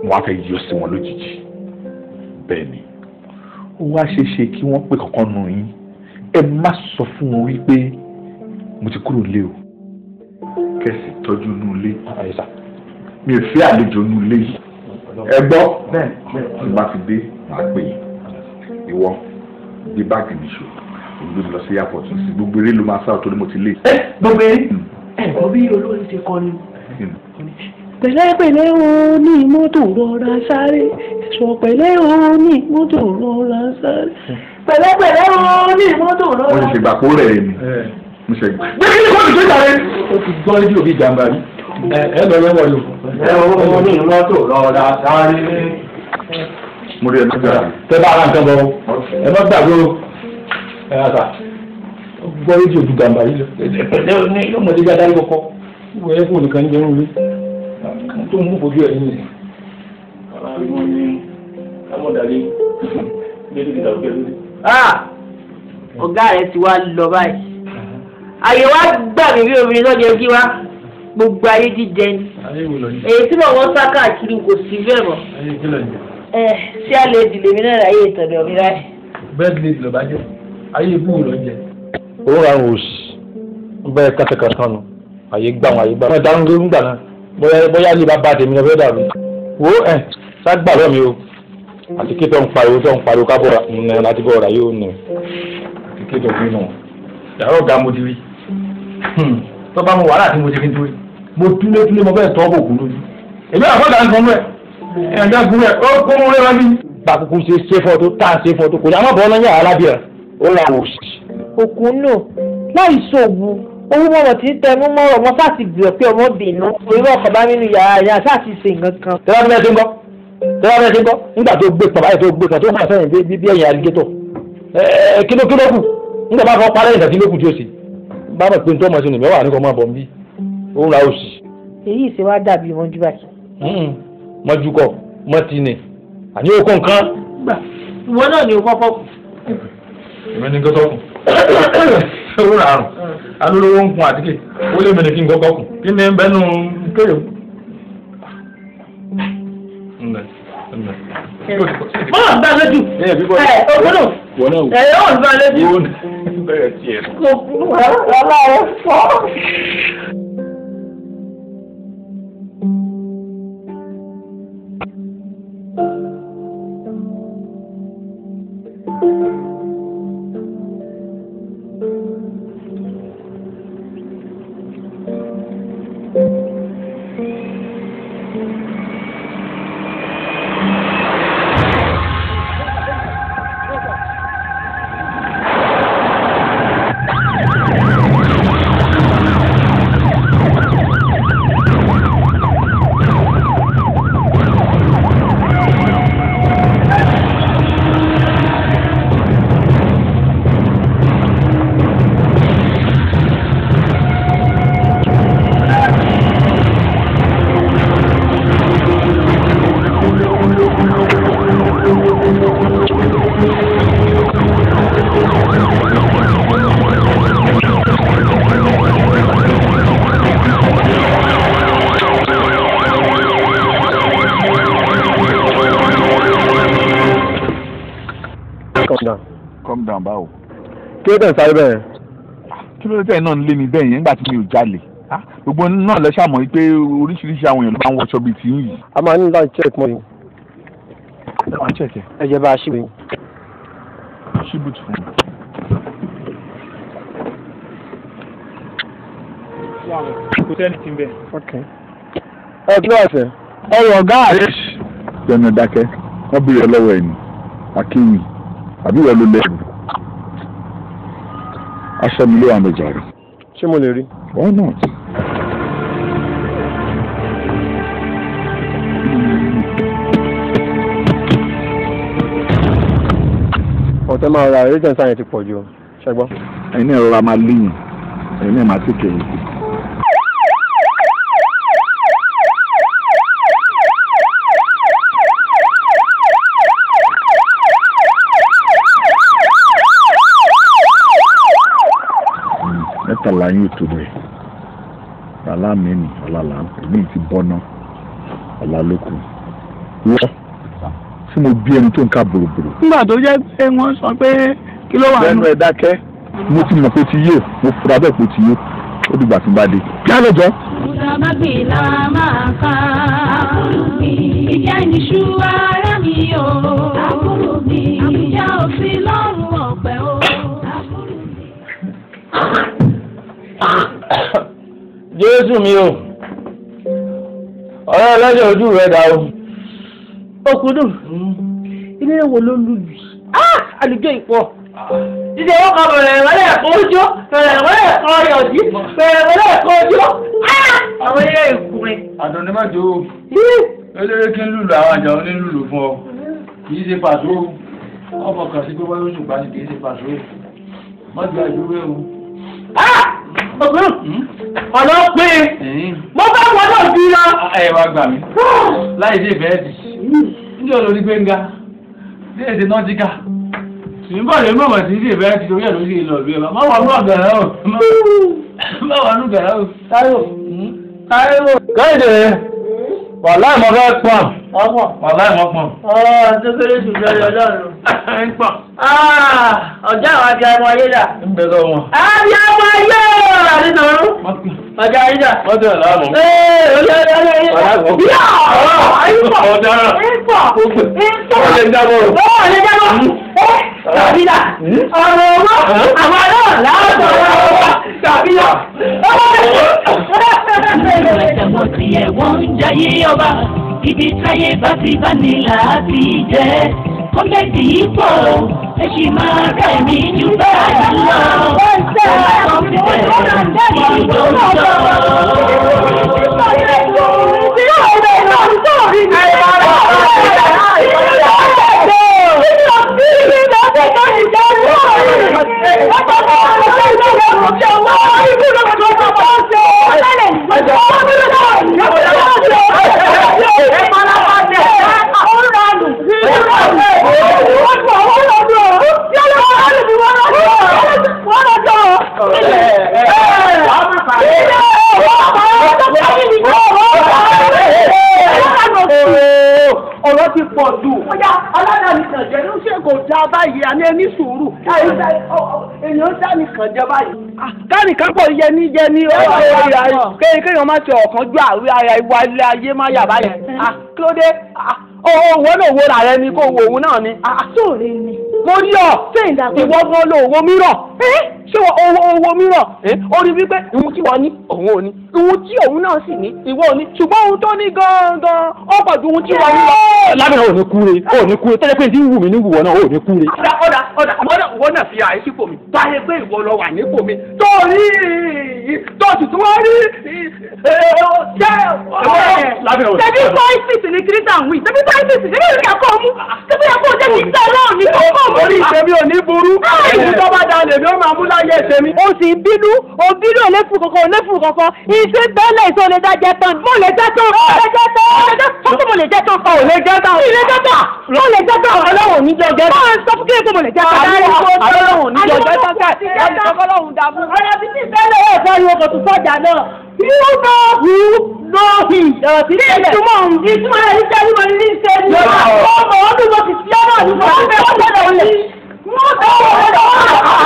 wọ́n á fẹ́ yọ sí wọn lójijì. Bẹ́ẹ̀ ni ó wá ṣeé ṣe kí wọ́n pè kankan nù yín. Ẹ má sọ fún wọn wípé mo ti kúrò nílé o, kẹ́sì tọ́jú inú ilé. Mi ò fẹ́ àlejò inú ilé yìí. Ẹ gbọ́, tí bá ti dé màá pè yín. Ìwọ gbé báàgì nìṣó, gbé mi lọ sí airport sí gbogbo eré ló máa sá torí mo ti lé. Gbogbo eré ẹ̀kọ́ bí olórin ṣe kọ ni. Pẹ̀lẹ́pẹ̀lẹ́ o ní mọ́tò rọra sáré, ẹ̀sọ̀ pẹ̀lẹ́ o ní mọ́tò rọra sáré. Pẹ̀lẹ́pẹ̀lẹ́ o ní mọ́tò rọra. Wọ́n ṣe gbà kó rẹ̀ ni. Mo ṣe gbà. Gbé kí ni kò ní tó jàre. Ó ti gbọ́ rédíò bíi jàǹbá rí. Ẹ lọ lọ́wọ́ yòó. Ẹ o ní mọ́tò rọra sáré. Mo rí ẹ lọ́jà. Tẹ bá ara nǹkan bọ̀ o, ẹ má gbàgbé o. Ẹ yà sà, gbọ́ rédíò ju gàmbá yìí lọ. Pẹ̀lẹ́ o ní yóò mọ̀lẹ́bí adarí kọ̀kọ́. Wọ́n yẹ fún nìkan ní jẹun rí. Tó ń mú fojú ẹ̀ nínú. Ọ̀gá rẹ̀ ti wá lọ báyìí. Àyè wá gbà mí bí obìnrin lọ́jọ́ kí wá. Gbogbo ayé jíjẹ ni. Èyí tí mò ń wọ́n sá káàkiri kò sí bẹ́ẹ̀ mọ́. Ẹ ṣé àlè ìdílé mi náà ráyè ìtọ̀dọ̀ mi ráyè. Bẹ́ẹ̀ni lè lọ bá jẹ́, ayé ibú lọ jẹ. Owó ra òsì ń bẹ́ẹ̀ kátàkátà nù, àyè gbà wọn àyè gbà wọn. Ìdáhùn ló ń gbà náà, bóyá lè bá bá tèmi lọ fẹ́ dàrú. Wo ẹ̀ ságbà lọ́ mi o, àti kí tó ń pariwo kábọ̀ nà láti bọ̀ ọ̀rà yóò nù. Àti kí tó ń gbé nù. Yàrá ọ̀gá mo ti rí. Tó bá mo wàhálà tí mo ṣe kí n tó rí. Mo túlé túlé mo fẹ́ tọ́ bò kú lójú. Èmi àfọ́dà ń fọnú ẹ̀. Ẹ̀ǹdà gún rẹ̀ ó kó mú rẹ̀ wá bí. Bàkúkú ṣe ṣe fọ́ tó tá à ṣe fọ́ tó kò ní àwọn bọ̀ ọ́nà yàrá lábẹ́ ẹ̀. Ó ra òṣì. Òkú nù láì sóògùn owó mọ̀rọ̀ tí ń tẹnu mọ́rọ̀ mọ́ sáà ti bìrọ̀ pé ọmọ bìnú orí ọkọ̀ bá nínú yàrá yẹn sáà ti ṣe nǹkan kan. Tẹ́lá fẹ́ ṣe ń gbọ́ tẹ́lá fẹ́ ṣe ń gbọ́ nígbà tó gbé pàbá yẹn tó gbé kan tó fà sẹ́yìn bí ẹ̀yìn alligator kí ló kù nígbà bá fọ́ parẹ́ ìgbà tí ló kù tí ó sì bá mọ̀ pé nítorí ọmọ sí ni mẹ́wàá ní kò máa bọ̀ ń bí ó ń ra òṣì. Èyí ṣe wá dàbí mọ́jú báyìí. Mọ́jú kọ mọ́tì ni àní ó kó nǹkan. Ìwọ náà ni o kọ́kọ́ kù. Èmi ni kọ́kọ́ kù. Ó rà àrùn alólówó ń kun àtíkè ó lé mi ní kí n kọ́kọ́ kù kí ni bẹ́ẹ̀ nù kéèyàn. Bọ́lá ń bá lójú. Ẹ ògbónò. Ẹ yóò ń bá lójú. Kò kú wàhálà rẹ fọ́. Calm down báwo. Kí ló dé sáré bẹ́ẹ̀. Kí ló dé tẹ̀ náà ń lé mi bẹ́ẹ̀ yẹn nígbà tí mi ò jalè. Gbogbo náà lẹ ṣàmọ̀ pé oríṣiríṣi àwọn èèyàn ló máa ń wọṣọ bíi tiyín yìí. A máa ní láti check mọ́ yìí. Ẹ máa check ẹ. Ẹ jẹ́ bá a ṣí. Ṣí bùtù fún mi. Kò sẹ́ni tí ń bẹ̀. Ẹ kí ló wà sẹ́? Ọ̀rọ̀ ọ̀gá rẹ̀. Gbẹ̀mí dákẹ́, wọ́n béèrè lọ́wọ́ ẹ̀ ní Akéwì àbí ìwọ ló lẹ́rù. Aṣọ mi ló wà ní ọjà rẹ̀. Ṣé mo lè rí? Why not? Ọ̀tẹ̀ máa ra eré tẹ̀sán yẹn ti pọ̀ jù ṣẹ́gbọ́n. Ẹ̀yin náà rọra máa léyìn, ẹ̀yin náà máa tètè yìí sí. Mẹ́tàlá yín ò tó rẹ̀ ọ̀la mi ni ọ̀la là ń pè ní ti bọ́ná ọ̀la ló kù wọ́ tí mo bí ẹni tó ń ka bòròbòrò. Nígbà tó jẹ́ pé wọ́n sọ pé kí ló wà nínú. Lẹ́nu ẹ̀ dákẹ́ mo ti mọ̀ pé ti yó mo fura bẹ́ẹ̀ pé ti yó ó dìgbà tí n bá dé. Kí á lọ jọ. Mùsàmágbìn la máa ká. Àbúrúgbìn ìjà ìníṣu ara mi o. Àbúrúgbìn àbújá ò sí lọ́rùn ọ̀pẹ o. Jésù mi o, ọ̀rẹ́ ẹlẹ́jẹ̀ ojú rẹ̀ dà o. Òkúdùn, ilé wo ló lù yìí? Àlùjọ ìpọ̀. Jíjẹ wọn kan bẹ̀rẹ̀ wọlé ẹ̀kọ́ ojú, bẹ̀rẹ̀ wọlé ẹ̀kọ́ ọyọ̀dí, bẹ̀rẹ̀ wọlé ẹ̀kọ́ ojú. Àwọn ilé ìkùnrin. Àdùnní má jó o. Eléré kí ń lùlù àwọn àjà onílùlù fún ọ. Kì í ṣe pàṣọ. Ọmọ kan sí pé wọ́n yóò ṣùgbọ́n ni kì í ṣe pàṣọ. Má ju àjúwé o. Òkúdùn, ọ̀nà pé mo fẹ́ wọ́n náà bí lọ. Ẹ wá gbà mí. Láì sí ìfẹ́ ti. Níjọ́ lórí Gbénga. Ní èdè Nọ́tíkà. Nígbà lè mọ̀mọ̀ sí sí ìfẹ́ ti torí ẹ̀ ló sì lọ bí ẹ bá. Má wà nú ọ̀gẹ̀rẹ̀ o. Má wà nú ọ̀gẹ̀rẹ̀ o. Táíwò. Táíwò. Kẹ́hìndé, wàláì mo fẹ́ pọ̀n. Wàláì mo pọ̀n. Ọ̀ tó kéré jù lọ lọ lọ́run. Ń pọ̀n. Ọ̀gá àwọn abiyamọ ayé dà. Ń bẹ lọ́wọ́ wọn. Abiyamọ ayé àdínàrún. Ọ̀gá ayé dà. Wọ́n tẹ̀ láàmú. Ee olè olè olè. Yíyá ìpọ̀ Ọ̀daràn. ìpọ̀ ìpọ̀. Ó lè jábọ̀. Ó lè jábọ̀. Ẹ tàbí dà. Ọ̀rọ̀ owó àwọn náà láàbọ̀ ọ̀rọ̀ owó. Tàbí Ẹ̀wọ̀n tí ẹ̀wọ̀n ń jayé ọba, ibi táyé bá ti bá ní láti jẹ́. Kọ́mẹ́dì yìí pọ̀, ẹ sì máa rẹ̀ mí jù báyìí lọ. Ọ̀sán ti bẹ̀rẹ̀ ìjọ sọ. Ọ̀rọ̀ ti pọ̀ jù. Ọjà aládàáni kan jẹ́ ló ṣe kò dá báyìí, àní ẹni sùúrù. Èèyàn dání kan jẹ báyìí. Dání kan pọ̀ yẹni yẹni kéèyàn má ṣe ọ̀kan ju àwí ara ìwà ilé ayé má yà báyìí. Kí ló dé? Òun náà wo ra rẹ ni kó wo òun náà ni. Sóòrè ni. Mo rí ọ, ìwọ gan lo òwò mìíràn. Ṣé owó mìíràn? Ó rí wípé ìhun tí wọ́n ní òun ò ní, ìhun tí òun náà sì ní ìwọ ò ní, ṣùgbọ́n ohun tó ní gangan ó pọ̀ ju ohun tí wọ́n ní lọ. Lábẹ́rẹ́ ò ní kúre, ò ní kúre, tẹ́lẹ̀ pé tí ń wù mí ní wùwọ́ náà ò ní kúre. Ọ̀dà ọ̀dà ọ̀dà ìwọ náà fi àyè sípò mi, báyé pé ìwọ lọ wà nípò mi, tó rí tó sì tún wá rí ṣé Tẹ̀bí pọ́ìsìtì ni kírísà ń wí, tẹ̀bí pọ́ìsìtì ni kírísà kò mú, tẹ̀bí ẹ̀kọ́ jẹ́ kí sẹ́ náà ní kó mú. Orí ìṣẹ́mi ò ní burú, èyí tó bá da lèmi ó máa mú láyé ìṣẹ́mi. O sì ń bínú, o bínú òléfù kankan, òléfù kankan, iṣẹ́ bẹ́lẹ̀ ìṣó lè dájẹ́ tán, mo lè jẹ́ tán, mo lè jẹ́ tán, mo lè jẹ́ tán, mo lè jẹ́ tán, mo lè jẹ́ tán, mo lè jẹ́ tán, Ọlọ́run ní jọ jẹ́ tán. Báwo sọ fún kílẹ̀ pé mo lè jẹ́ tán? Ọlọ́run ní jọ jẹ́ tán, Ọlọ́run dá fún. Ọ̀rọ̀ bí ti bẹ́lẹ̀ ẹ̀ fọ́ ìwọ kò tún sọ́jà náà. You know who know him. Ìtumọ̀ ìtumọ̀ rẹ̀ ní sẹ́ni mo ní sẹ́ni. Ọmọ ọdún mo ti fi ọ́ náà ní mo fẹ́ ọ̀gbọ́dọ̀ lè. Mo fẹ́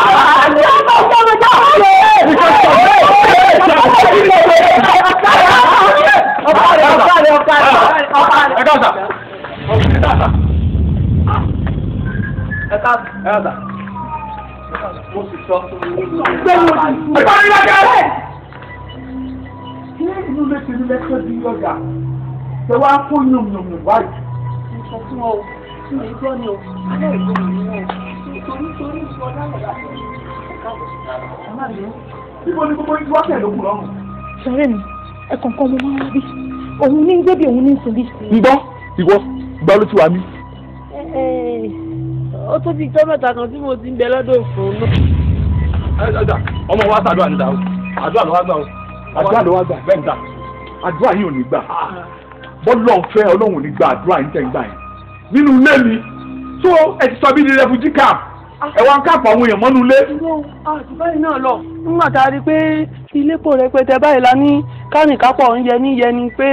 Inú ilé tèmi lẹ́kọ̀ọ́ di ọjà tẹ wá kó yànmùyànmù báyìí. Mo sọ fún ọ o, tí mo gbọ́ ni o, alẹ́ ìgbóhùn ni wọn o, torí torí sọ lálẹ́ láti ẹ̀ka bọ̀. Ibo ni gbogbo ìlú wákẹ́ lókun lọ́rùn. Sọ̀rẹ́ mi, ẹ̀kọ̀ọ̀kan mo máa ń wá bí. Òun ní ń gbé bí òun ní ń sùn bí. Ń gbọ́, ìwọ, gbọ́ ló ti wà mí. Ó tó ti jọ́ mẹ́ta kan tí mo ti ń bẹ lọ́dọ̀ òfin náà. Ọmọ wa ṣàdúrà níta o, àdúrà ló wá gbà o. Àdúrà ló wá gbà. Bẹ́ẹ̀ níta. Àdúrà yìí ò ní gbà. Bọ́lá ọ̀fẹ́ Ọlọ́run ò ní gba àdúrà yín tẹ̀ ń gbà yẹn. Nínú ilé mi, tó ẹ ti sọ bí ní refugee camp, ẹ wá ń káàpù àwọn èèyàn mọ́nú ilé. Àti báyìí náà lọ, nígbà tá a rí i pé ilé pọ̀ rẹpẹtẹ báyìí la ní kárìnkápọ̀ ń yẹni yẹni pé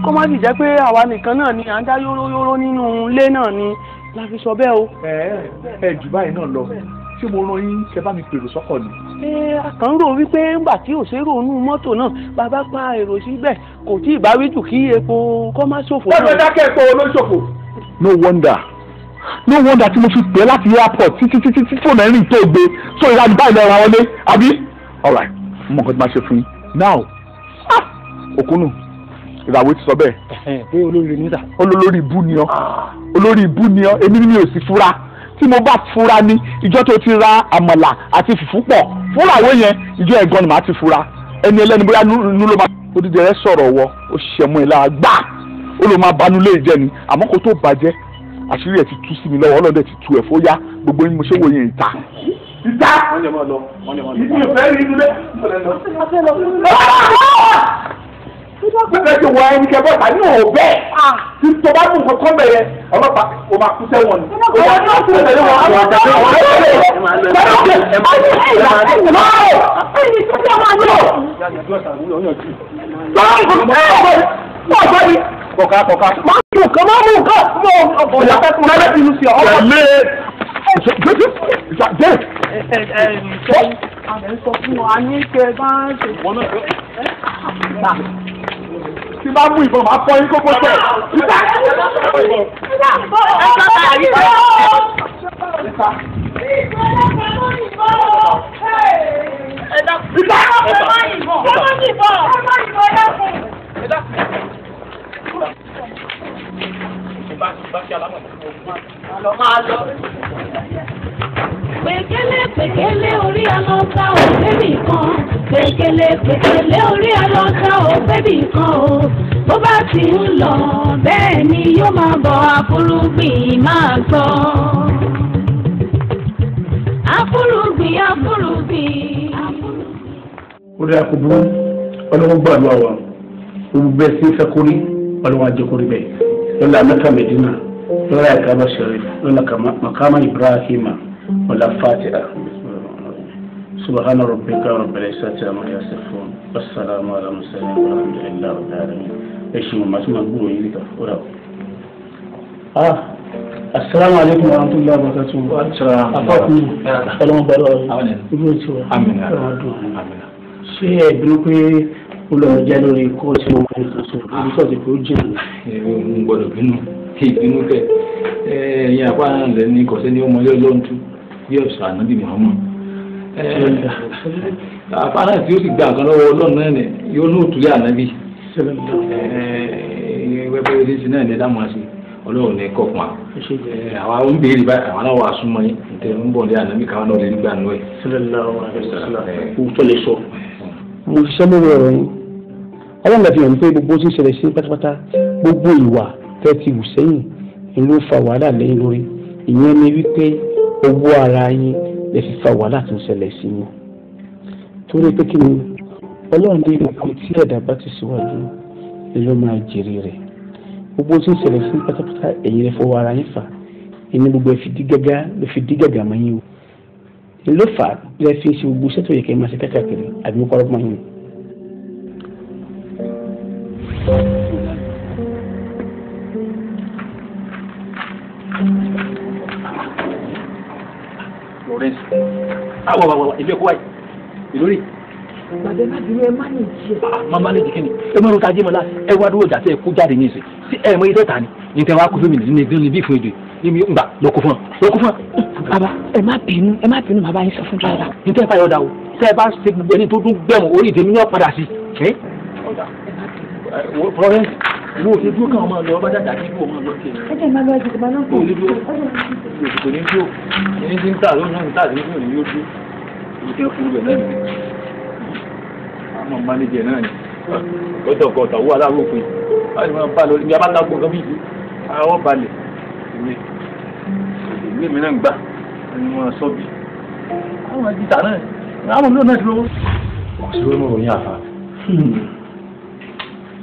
kó má sì jẹ́ pé àwa nìkan náà ni à ń dá yóró yóró nínú ilé náà ni la fi sọ bẹ́ẹ̀ o. Ẹ jù báyìí náà lọ, ṣé mo rán yín kẹ bá mi pèrò sọ́kọ̀ ni? Ẹ kàn ń rò wípé ńgbà tí òṣèré ònú mọ́tò náà bàbá pa èrò síbẹ̀ kò tí ì bá wí jù kí epo kó má ṣòfò. Lọ́dọ̀ dákẹ́ epo olóṣòfò. No wonder, no wonder tí mo fi pè é láti airport títí títí tí fóònù ẹ̀rìn tó gbé so ìlànà báyìí lọ́ọ́ ra wọlé àbí? Alright, mo mọ̀ nǹkan tí máa ṣe fún yín. Now, Òkúnnù, ìràwé ti sọ bẹ́ẹ̀. Pé olórí ni sà. Olórí ibú ni ọ́, olórí ibú ni ọ́, èmi ni mi ò sì fura. Tí mo bá fura ní ìjọ tó ti ra àmàlà àti fùfú pọ̀ fúnrawé yẹn ìjọ ẹ̀gan ni màá ti fura. Ẹni ẹlẹ́ni bóyá nú ló máa. Odidi rẹ sọ̀rọ̀ wọ, ó ṣẹ̀mú ẹ̀ lára gbà, ó ló máa banú lé jẹ́ ni, àmọ́ kó tó bàjẹ́ àṣírí ẹ̀ ti tú sí mi lọ́wọ́, ọlọ́dẹ ti tú ẹ̀ fóyá gbogbo yín mo ṣe wòye ìta. Ìta! Ìdí ìfẹ́ rí inú lé. Bẹ́ẹ̀ ṣe wọ ẹni kẹ́ bọ́ta ní òun bẹ́ẹ̀. Tí tó bá mú nǹkan kan bẹ̀rẹ̀, ọlọ́pàá o máa kú sẹ́wọ̀n ni. Kọ̀ka kọ̀ka. Má mú nǹkan, má mú nǹkan, mo ọ̀pọ̀ ìyá fẹ́ kún un lẹ́bí inú sí ọ. Ẹ ẹ ẹ ẹ sọ fún wa ní kẹ bá ń ṣe. Tí bá mú ìbọn máa fọ́ yín kókó tẹ̀. Ìta! Ìta! lọ máa lọ. Pèkélé pèkélé orí alọ́ta ò bébì kan. Pèkélé pèkélé orí alọ́ta ò bébì kan o. Bó bá ti ń lọ bẹ́ẹ̀ ni yóò máa bọ̀ àfúrúgbìn máa gbọ́. Àfúrúgbìn àfúrúgbìn. Ó dáa, kò burú. Ọlọ́wọ́ gbàdúrà wa, olùgbé sí fẹ́kórí, ọlọ́wọ́ ajẹ́kórí bẹ́ẹ̀ lọ́la Mẹ́kà, Mẹ́dínà, lọ́la ẹ̀ka bàṣẹ̀rẹ̀, lọ́la makama Ibrahima, wala Fatiha. Subhana rabbika rabbil izzati amma yasifun, wassalamu ala mursalin, walhamdulillahi rabbil alamin. Ẹ ṣe wọn màtí máa gbúrò yín níta ó dà. Ah, asalaamu alaykum wa rahmatulahi wa barakatuh. Afọkùn ọlọ́wọ́ gbàdúrà wa, ibùdó tiwa ọlọ́wọ́ dùn. Ṣé ẹ bínú pé ó lọ jẹ́ lórí kóòtù ọmọ nìkan sọ ibi tó ti pé ó jìnnà? N gbọ́dọ̀ bínú, ìbínú kẹ. Ẹ̀yin àpá náà lẹ ní kọsẹ ní ọmọdé Ọlọ́run tú bí ọ̀sán ànábì Muhammad. Àpá náà tí ó sì gba nǹkan lọ́wọ́ Ọlọ́run náà ni yóò ní òtúlẹ̀ ànábì. Wẹ́pẹ́ oríṣi náà ní ẹ̀dá máa ṣe, Ọlọ́run ní kọ̀ fún wa. Àwa ń béèrè báyìí, àwọn aláwọ̀ asúnmọ́ yín ntẹ̀ ń bọ̀ ní ànábì káwọn náà lè nígbà nù ẹ̀. Òótọ́ lè sọ. Mo ṣiṣẹ́ lórí ọ̀rọ̀ yín. Ọlọ́run àti ìyàn pé gbogbo tí ń ṣẹlẹ̀ sí pátápátá, gbogbo ìwà tẹ́ ti wù sẹ́yìn ni ló fa wàhálà lẹ́yìn lórí. Ìyẹn ni wípé owó ara yín lè fi fa wàhálà tó ń ṣẹlẹ̀ sí yín. Torí pé kí ni? Ọlọ́run ní gbogbo tí ẹ̀dá bá ti síwájú ni ló máa jèrè rẹ̀. Gbogbo tí ń ṣẹlẹ̀ sí pátápátá, ẹ̀yin lè fọwọ́ ara yín fà. Ẹni gbogbo ẹ̀ fi dí gágá ló fi dí gàgà mọ́ yín o, ló fà á lẹ́ fi ṣe gbogbo iṣẹ́ tó yẹ kẹ́ ẹ máa ṣe káàkiri àbí kọ́ ọ́ yín. Lawrence, awọ awọ ìlú ẹ̀kọ́ wáyé ìlórí. Bàbá, ẹ má bínú, ẹ má ní ìjì ẹ. Máa má lè jì kíni? Ẹ mọ̀ ọ́n mọ́ la ẹ wá dúró jà sí ẹ kó jáde ní ìsìn sí ẹ mọ ilé ta ni ní tẹ wá kó fún mi ní ní bí fún èdè ní mi ngbà lọkọ fún ọ lọkọ fún ọ. Bàbá, ẹ má bínú, ẹ má bínú, bàbá yín sọ fún dráìvà. Ní tẹ́ ẹ bá yọ̀ dà o, tẹ́ ẹ bá ṣe gbogbo ẹni tó tún gbẹ̀mù orí ìdèmí ní ọ̀padà sí. Florence, wo ṣe dúró káwọn máa lọ ọba dàda kí wọ́n máa lọ sí ẹ. Ẹ jẹ́ ìmáa lọ, ẹ jẹ́ ìmáa lọ. Ó lè dúró, kò ní dúró, ẹni tí ń tà lónìí ń tà sí ní yóò dúró. Ìjẹ́ kúrú bẹ̀ náà ni. Àwọn mánéjẹ náà ni. Gọ́tọ̀gọ́tọ̀ owó aláwọ̀ òfin. Báyìí máa bá lọ ní abáta gbọ̀ngàn bí ìlú. Àwọn balẹ̀. Èmi mi náà ń gbà. Ẹni wọn sọ bí. Àwọn ẹ̀jìtà náà. Àwọn mìíràn náà ti lówó. Kò sí lórí ọ̀rọ̀ yín àfa.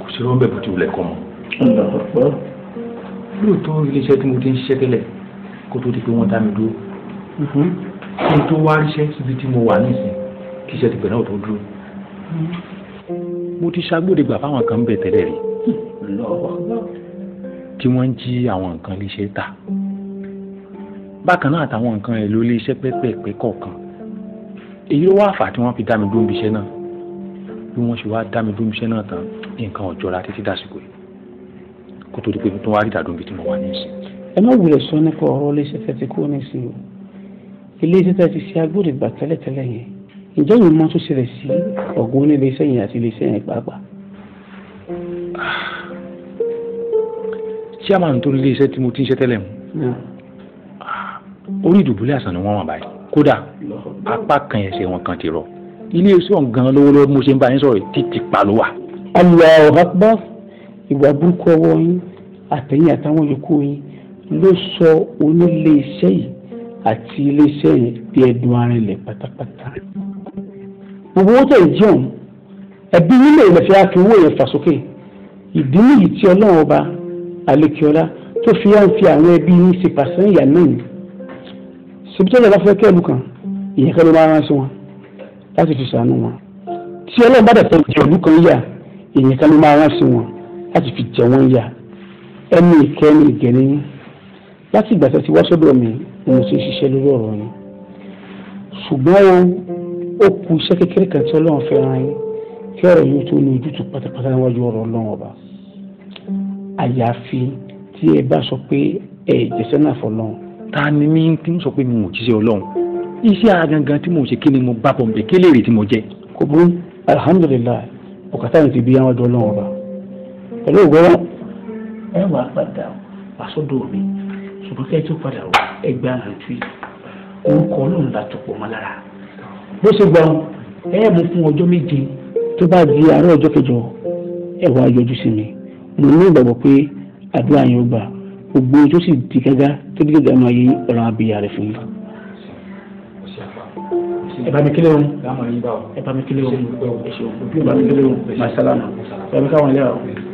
Kò sí lórí bẹ́ẹ̀ bó ti wulẹ̀ kọ́ mọ́. Lóòótọ́, iléeṣẹ́ tí mo ti ń ṣiṣẹ́ tẹ́lẹ̀ kó tó di pé wọ́n dá mi dúró, kí n tó wá ríṣẹ́ síbi tí mo wà nísìn, kí iṣẹ́ ti bẹ̀rẹ̀ náà tó dúró, mo ti ṣàgbọ́dẹ̀gbà fáwọn kan bẹ̀ tẹ́lẹ̀ rí tí wọ́n ń jí àwọn nǹkan iléeṣẹ́ tà, bákan náà àtàwọn nǹkan èlò iléeṣẹ́ pẹ́pẹ́pẹ́ kọ̀ọ̀kan. Èyí ló wá fà tí wọ́n fi dá mi dúró níbi iṣẹ́ náà. Bí wọ́n ṣe wá dá mi dúró níbi iṣẹ́ náà tán, nǹkan ò jọra títí dàsìkò yìí kó tó di pé mo tún wá rí ìdádúró níbi tí mo wà nísìn. Ẹ má wulẹ̀ sọ nípa ọ̀rọ̀ iléeṣẹ́ tẹ́ ti kú nísìnyí o. Iléeṣẹ́ tẹ́ ti ṣe agbódegbà tẹ́lẹ̀tẹ́lẹ̀ yẹn, ǹjẹ́ yìí mọ́ tó ṣẹlẹ̀ sí ọ̀gùn oníléeṣẹ́ yẹn àti iléeṣẹ́ yẹn pàápàá? Chairman tó ní iléeṣẹ́ tí mo ti ń ṣe tẹ́lẹ̀ mu, orí ìdùbúlẹ̀ àṣà ni wọ́n wà báyìí. Kódà, apá kan ẹsẹ̀ wọn kan ti rọ. Iléeṣẹ́ ọ̀hún gan lọ́wọ́lọ́wọ́ bí mo ṣe ń bá yín sọ̀rọ̀, títí pa ló wà. Allahu Akbar! Ìwà burúkú ọwọ́ yín àtẹ̀yìn àtàwọn yòókù yín ló sọ oníléeṣẹ́ yìí àti iléeṣẹ́ yẹn bí ẹdun arinlẹ̀ pátápátá. Gbogbo owó tẹ̀ ń jẹun ẹbí nílé ilẹ̀ fi á fi owó yẹn fà sókè. Ìdí nìyí tí Ọlọ́run Ọba Alekiola tó fi á ń fi àwọn ẹbí yín ṣe pàṣẹ ìyá náà ni. Síbi tó lọ́ba fẹ́ kẹ́lu kan, ìyẹn kẹ́ ló máa rán sí wọn láti fi ṣàánú wọn. Tí Ọlọ́run bá dẹ̀ fẹ́ jẹ ìlú kan yà, ìyẹn kan ló máa rán sí wọn láti fi jẹ wọ́n yà. Ẹni ìkẹ́ni ìgẹ̀ni yín. Láti ìgbà tí a ti wá sọ́dọ̀ mi ni mo ti ń ṣiṣẹ́ lórí ọ̀rọ̀ yín, ṣùgbọ́n ó kù iṣẹ́ kékeré kan tí Ọlọ́run fẹ́ rán yín kí ọ̀rọ̀ yìí tó ní ojútùú pátápátá níwájú ọ̀rọ̀ Ọlọ́run Ọba, àyàfi tí ẹ bá sọ pé ẹ jẹ́sẹ́ náà fọlọ́run. Ta ni mí tí ń sọ pé mi ò jíṣẹ́ Ọlọ́run? Iṣẹ́ ara gangan tí mò ń ṣe, kí ni mo bá bọ̀ nbẹ̀? Kí lèrè tí mo jẹ? Kò burú, alhamdulillahi, bùkátà mi ti bí àwọn ọjọ́ Ọlọ́run Ọba pẹ̀lú ògbọ́n. Ẹ wà padà wá sọ́dọ̀ mi Ṣùgbọ́n kẹ́ ẹ tó padà wá, ẹgbẹ́ àrántí orúkọ Ọlọ́run la tó pọ̀ mọ́ lára. Bó ṣe gbọ́n ẹ mú fún ọjọ́ 7, tó bá di àárọ̀ ọjọ́ kẹjọ ẹ wá yọjú sí mi. Mo ní ìgbàgbọ́ pé àdúrà yẹn ó gbà, gbogbo tó sì di gágá tó di gágá máa yí ọ̀rọ̀ abiyà rẹ̀ fún yín. Ẹ bá mi kílẹ̀ o, ẹ bá mi kílẹ̀ o, ẹ ṣeun, ẹ bá mi kílẹ̀ o, màsálàmù, ẹ bá mi káwọn ilé wa.